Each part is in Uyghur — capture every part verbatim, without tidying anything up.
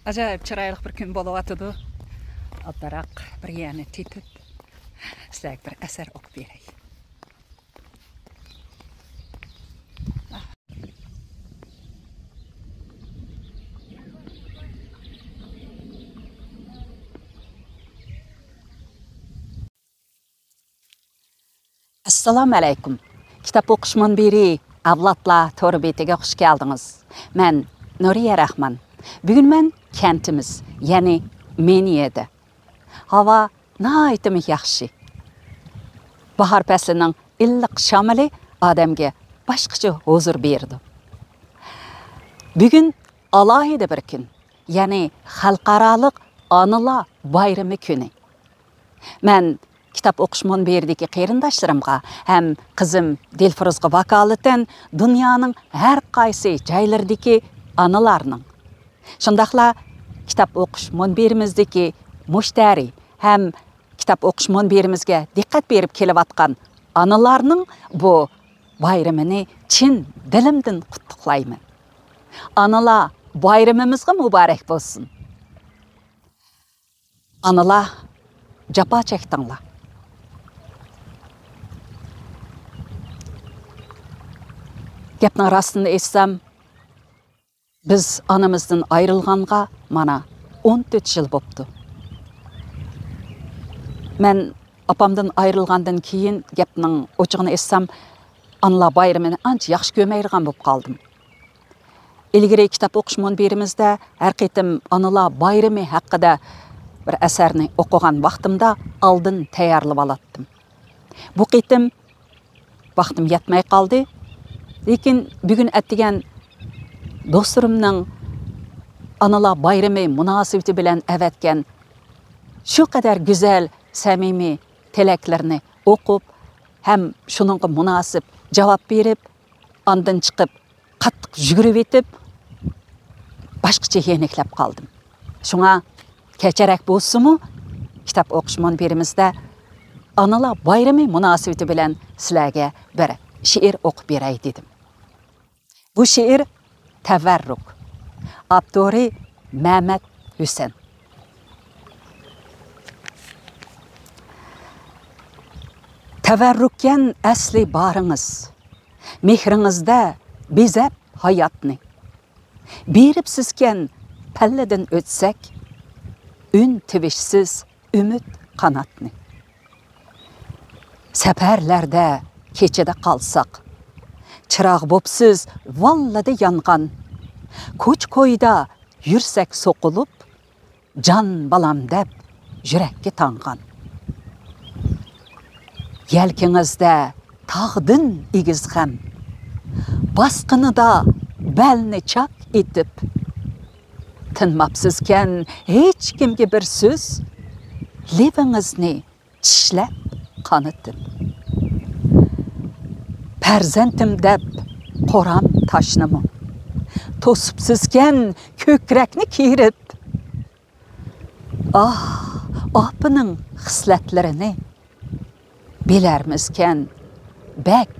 ئاجايىپ چىرايلىق بىر كۈن بولۇۋاتىدۇ. ئالدىراق بىر يەرنى تېپىپ، سىلەرگە بىر ئەسەر ئوقۇپ بېرەي. ئەسسالامۇ ئەلەيكۇم. كىتاب ئوقۇش مۇنبىرى ئەۋلادلار تور بېتىگە خۇش كەلدىڭىز. مەن نۇرىيە رەھمان. بۈگۈن مەن كەنتىمىز، يەنى مېنيېدە. ھاۋا ناھايىتىمۇ ياخشى. باھار پەسلىنىڭ ئىللىق شامىلى ئادەمگە باشقىچە ھۇزۇر بېرىدۇ. بۈگۈن ئالاھىدە بىر كۈن، يەنى خەلقئارالىق ئانىلار بايرىمى كۈنى. مەن كىتاب ئوقۇش مۇنبىرىدىكى قېرىنداشلىرىمغا ھەم قىزىم دىلفۇرۇزغا ۋاكالىتەن دۇنيانىڭ ھەر قايسى جايلىرىدىكى ئانىلارنىڭ، شۇنداقلا كىتاب ئوقۇش مۇنبىرىمىزدىكى مۇشتەرى ھەم كىتاب ئوقۇش مۇنبىرىمىزگە دىققەت بېرىپ كېلىۋاتقان ئانىلارنىڭ بۇ بايرىمىنى چىن دىلىمدىن قۇتلۇقلايمەن. ئانىلار بايرىمىمىزغا مۇبارەك بولسۇن! ئانىلار، جاپا چەكتىڭلار. گەپنىڭ راستىنى ئېيتسام، بىز ئانىمىزدىن ئايرىلغانغا مانا ئون تۆت يىل بوپتۇ. مەن ئاپامدىن ئايرىلغاندىن كېيىن، گەپنىڭ ئوچۇقىنى ئېيتسام، ئانىلار بايرىمىنى ئانچە ياخشى كۆرمەيدىغان بولۇپ قالدىم. ئىلگىرى كىتاب ئوقۇش مۇنبىرىمىزدە ھەر قېتىم ئانىلار بايرىمى ھەققىدە بىر ئەسەرنى ئوقۇغان ۋاقتىمدا ئالدىن تەييارلىۋالاتتىم. بۇ قېتىم ۋاقتىم يەتمەي قالدى. لېكىن بۈگۈن ئەتىگەن دوستلىرىمنىڭ ئانىلار بايرىمى مۇناسىۋىتى بىلەن ئەۋەتكەن شۇ قەدەر گۈزەل، سەمىمىي تىلەكلىرىنى ئوقۇپ، ھەم شۇنىڭغا مۇناسىپ جاۋاب بېرىپ، ئاندىن چىقىپ، قاتتىق يۈگۈرۈۋېتىپ، باشقىچە يېنىكلەپ قالدىم. شۇڭا كەچرەك بولسىمۇ، كىتاب ئوقۇش مۇنبىرىمىزدە ئانىلار بايرىمى مۇناسىۋىتى بىلەن سىلەرگە بىر شېئىر ئوقۇپ بېرەي دېدىم. بۇ شېئىر تەۋەررۇك. ئاپتورى مەمەت ھۈسەن. تەۋەررۇككەن ئەسلى بارىڭىز، مېھرىڭىزدە بېزەپ ھاياتنى. بېرىپسىزكەن پەللىدىن ئۆتسەك، ئۈن تىۋىشسىز ئۈمىد قاناتنى. سەپەرلەردە كېچىدە قالساق، چىراغ بوپسىز ۋاللىدە يانغان. كوچا-كويدا يۈرسەك سوقۇلۇپ، جان بالام دەپ يۈرەككە تاڭغان. يەلكىڭىزدە تاغدىن ئېگىز غەم، باسقىنىدا بەلنى چاك ئېتىپ، تىنماپسىزكەن ھېچكىمگە بىر سۆز، لېۋىڭىزنى چىشلەپ قانىتىپ. پەرزەنتىم دەپ قورام تاشنىمۇ، توسۇپسىزكەن كۆكرەكنى كېرىپ. ئاھ، ئاپىنىڭ خىسلەتلىرىنى بىلەرمىزكەن بەك،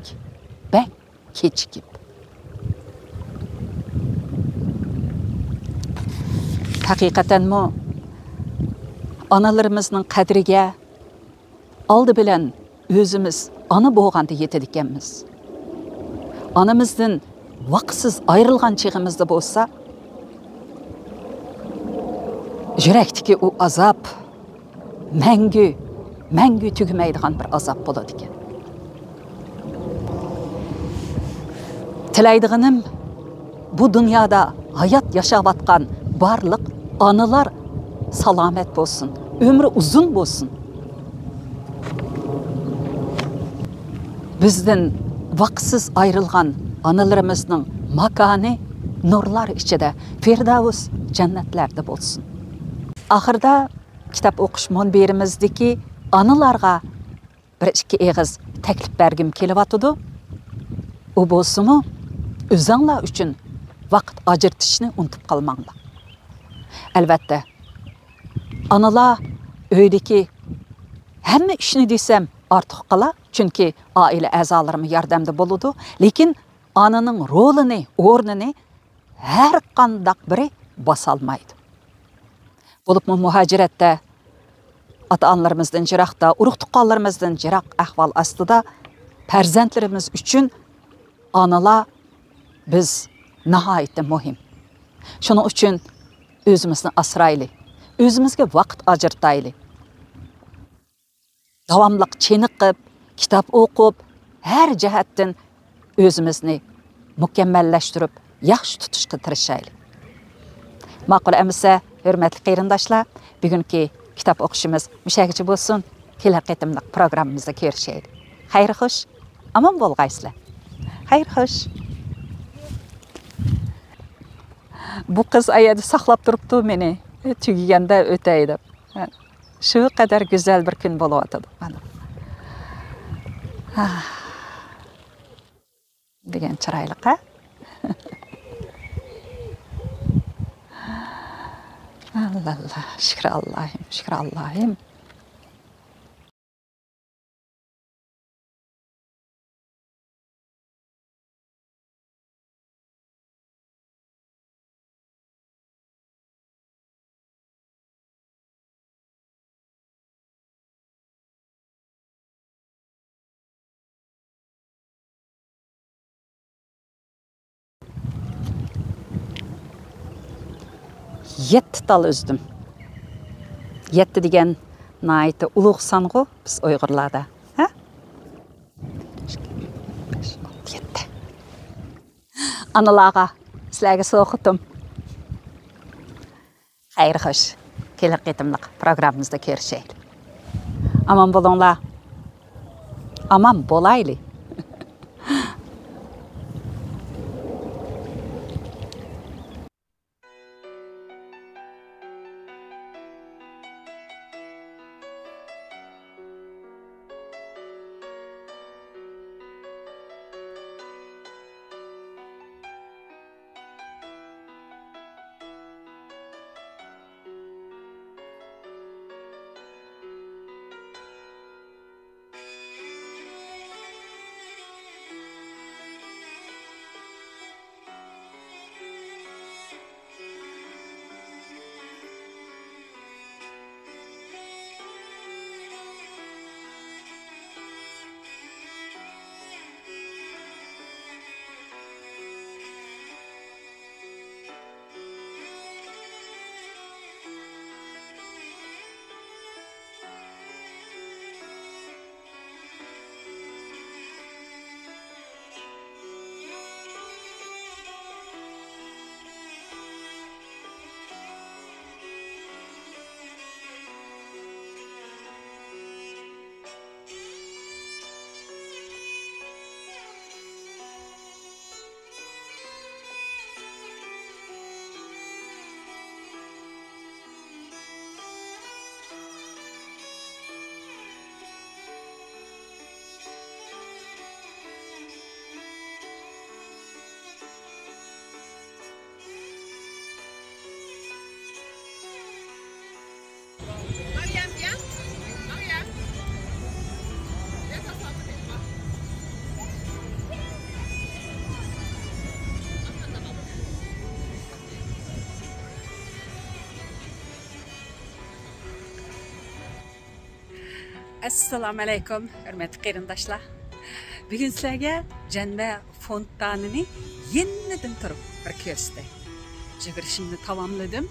بەك كېچىكىپ. ھەقىقەتەنمۇ، ئانىلىرىمىزنىڭ قەدرىگە ئالدى بىلەن ئۆزىمىز ئانا بولغاندا يېتىدىكەنمىز. ئانىمىزدىن ۋاقىتسىز ئايرىلغان چېغىمىزدا بولسا، يۈرەكتىكى ئۇ ئازاب مەڭگۈ، مەڭگۈ تۈگىمەيدىغان بىر ئازاب بولىدىكەن. تىلەيدىغىنىم، بۇ دۇنيادا ھايات ياشاۋاتقان بارلىق ئانىلار سالامەت بولسۇن، ئۆمرى ئۇزۇن بولسۇن. بىزدىن ۋاقىتسىز ئايرىلغان ئانىلىرىمىزنىڭ ماكانى نۇرلار ئىچىدە، فىردەۋس جەننەتلەردە بولسۇن. ئاخىرىدا كىتاب ئوقۇش مۇنبىرىمىزدىكى ئانىلارغا بىر ئىككى ئېغىز تەكلىپ بەرگۈم كېلىۋاتىدۇ. ئۇ بولسىمۇ، ئۆزۈڭلار ئۈچۈن ۋاقىت ئاجرىتىشنى ئۇنتۇپ قالماڭلار. ئەلۋەتتە، ئانىلار ئۆيدىكى ھەممە ئىشنى دېسەم ئارتۇق قىلا، چۈنكى ئائىلە ئەزالىرىمۇ ياردەمدە بولىدۇ. لېكىن ئانىنىڭ رولىنى، ئورنىنى ھەر قانداق بىرى باسالمايدۇ. بولۇپمۇ مۇھاجىرەتتە، ئاتا-ئانىلىرىمىزدىن يىراقتا، ئۇرۇق-تۇغقانلىرىمىزدىن يىراق ئەھۋال ئاستىدا پەرزەنتلىرىمىز ئۈچۈن ئانىلار بىز ناھايىتى مۇھىم. شۇنىڭ ئۈچۈن ئۆزىمىزنى ئاسرايلى، ئۆزىمىزگە ۋاقىت ئاجرىتايلى. داۋاملىق چېنىقىپ، كىتاب ئوقۇپ، ھەر جەھەتتىن ئۆزىمىزنى مۇكەممەللەشتۈرۈپ، ياخشى تۇتۇشقا تىرىشايلى. ماقۇل ئەمىسە، ھۆرمەتلىك قېرىنداشلار، بۈگۈنكى كىتاب ئوقۇشىمىز مۇشەگىچە بولسۇن. كېلەر قېتىملىق پروگراممىمىزدا كۆرۈشەيلى. خەير خوش، ئامان بولغايسىلەر. خەير خوش. بۇ قىز ئايەردە ساقلاپ تۇرۇپتۇ مېنى، تۈگىگەندە ئۆتەي دەپ. شۇ قەدەر گۈزەل بىر كۈن بولۇۋاتىدۇ. مانا. ھا. دېگەن چىرايلىق، ھە؟ ئاللا، ئاللا، شۈكرى ئاللاھىم، شۈكرى ئاللاھىم. يەتتە تال ئۈزدۈم. يەتتە دېگەن ناھايىتى ئۇلۇغ سانغۇ بىز ئۇيغۇرلاردا. ھە؟ يەتتە. ئانىلارغا، سىلەرگە سوۋغىتىم. خەير خوش. كېلەر قېتىملىق پروگراممىمىزدا كۆرۈشەيلى. ئامان بولۇڭلار. ئامان بولايلى. ئەسسالامۇئەلەيكۇم، ھۆرمەتلىك قېرىنداشلار. بۈگۈن سىلەرگە جەنۋە فونتانىنى يېنىدىن تۇرۇپ بىر كۆرسىتەي. يۈگۈرۈشۈمنى تاماملىدىم،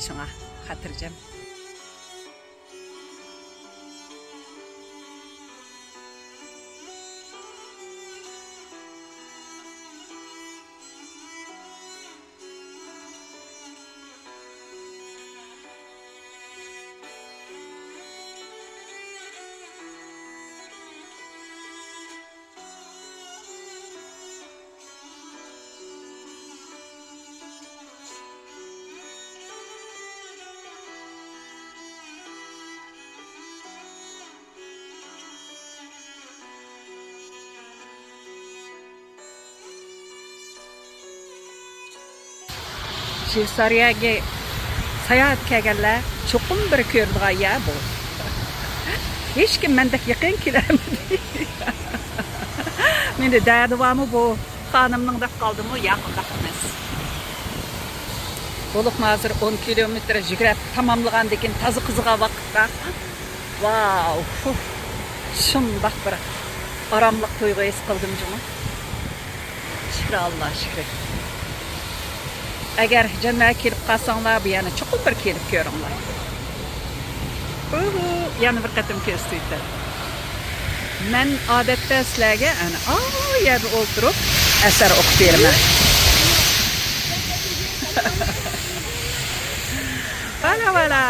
شۇڭا خاتىرجەم. شۋېتسارىيەگە ساياھەتكە كەلگەنلەر چوقۇم بىر كۆرىدىغان يەر بۇ. ھېچكىم مەندەك يېقىن كېلەلمىدى. مېنى دەردى بارمۇ بۇ خانىمنىڭ دەپ قالدىمۇ؟ ياق، ئۇنداق ئەمەس. بولۇپمۇ ھازىر ئون كىلومېتىر يۈگۈرۈپ تاماملىغاندىن كېيىن تازا قىزىغان ۋاقىتتا، ۋاۋ، شۇنداق بىر ئاراملىق تۇيغۇ ھېس قىلدىم جۇمۇ. شۈكرى، ئاللا شۈكرى. ئەگەر جەننەتكە كېلىپ قالساڭلار، بۇ يەرنى چوقۇم بىر كېلىپ كۆرۈڭلار. ئۇھۇ، يەنە بىر قېتىم كۆرسىتىۋېتەي. مەن ئادەتتە سىلەرگە ئەنە ئا يەردە ئولتۇرۇپ ئەسەر ئوقۇپ بېرىمەن. ۋالا، ۋالا.